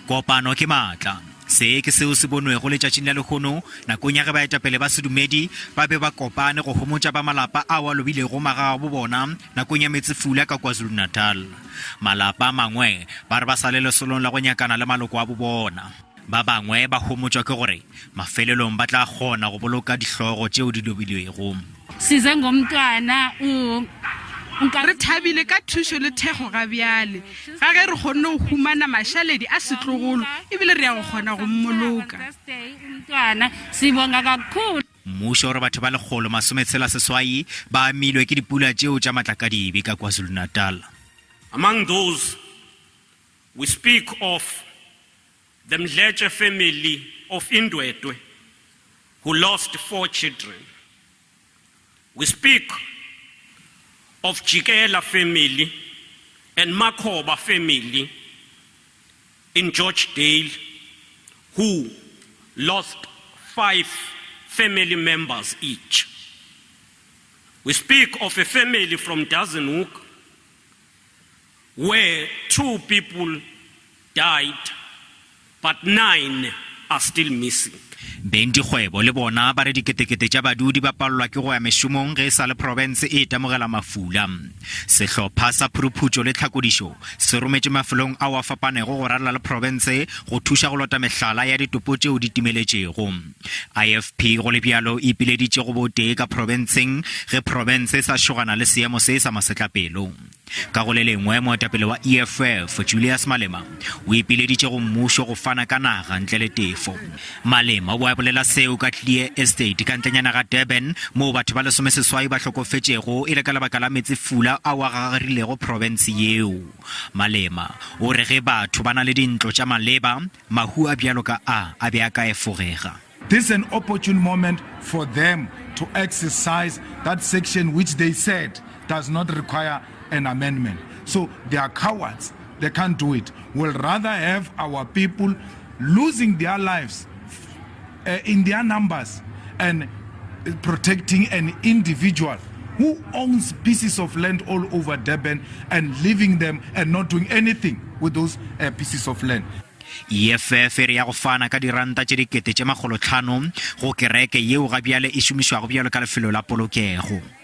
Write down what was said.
Kopano ke maatla. Se ke seo se bonwego letšatšing la lehono nakong ya ge baetapele ba sedumedi ba be ba kopane go homotša ba malapa ao a lobilego magagabo bona nakong ya meetsefula ka KwaZulu-Natal. Malapa a mangwe ba re ba sa le lesolong la go nyakana le maloko a bobona. Ba bangwe ba homotšwa ke gore mafelelong ba tla kgona go boloka dihlogo tšeo di lobilwego. Size ngomntwana u Re thabile ka thušo le thekgo ga bjale, ga ge re kgonne go humana mašaledi a setlogolo ebile re ya go kgona go mmoloka. Mmušo o re batho ba 168 ba amilwe ke dipula tšeo tša matlakadibe ka KwaZulu-Natal. Among those, we speak of the Mdletshe family of Indwedwe who lost four children. We speak of Jikela family and Makhoba family in George Dale who lost five family members each. We speak of a family from Dazenhoek where two people died but nine are still missing. Bengdikgwebo le bona ba re diketekete tša badudi ba palelwa ke go ya mešomong ge e sa le profense e itemogela mafula. Sehlopha sa phuruphutšo le tlhakodišo se rometšwe mafelong ao a fapanego go rarela le profense go thuša go lota mehlala ya ditopo tšeo di timeletšego. IFP go le bjalo e ipileditše go botee ka profenseng ge profense e sa šogana le seemo se sa masetlapelo. Ka go le lengwe, moetapele wa EFF, Julius Malema, o ipileditše go mmušo go fana ka naga ntle le tefo. Malema o bo a bolela seo ka Clear Estate ka ntlenyana ga Durban, moo batho ba lesomeseswai ba hlokofetšego e le ka lebaka la meetsefula ao a gagarilego profense yeo. Malema o re ge batho ba na le dintlo tša maleba, mahu a bjalo ka a a be a ka efogega. This is an opportune moment for them to exercise that section which they said does not require an amendment. So they are cowards. They can't do it. We'll rather have our people losing their lives uh, in their numbers and protecting an individual who owns pieces of land all over Durban and leaving them and not doing anything with those uh, pieces of land. EFF e re ya go fana ka diranta tše 500,000 go kereke yeo ga bjale e šomišwago bjalo ka lefelo la polokego.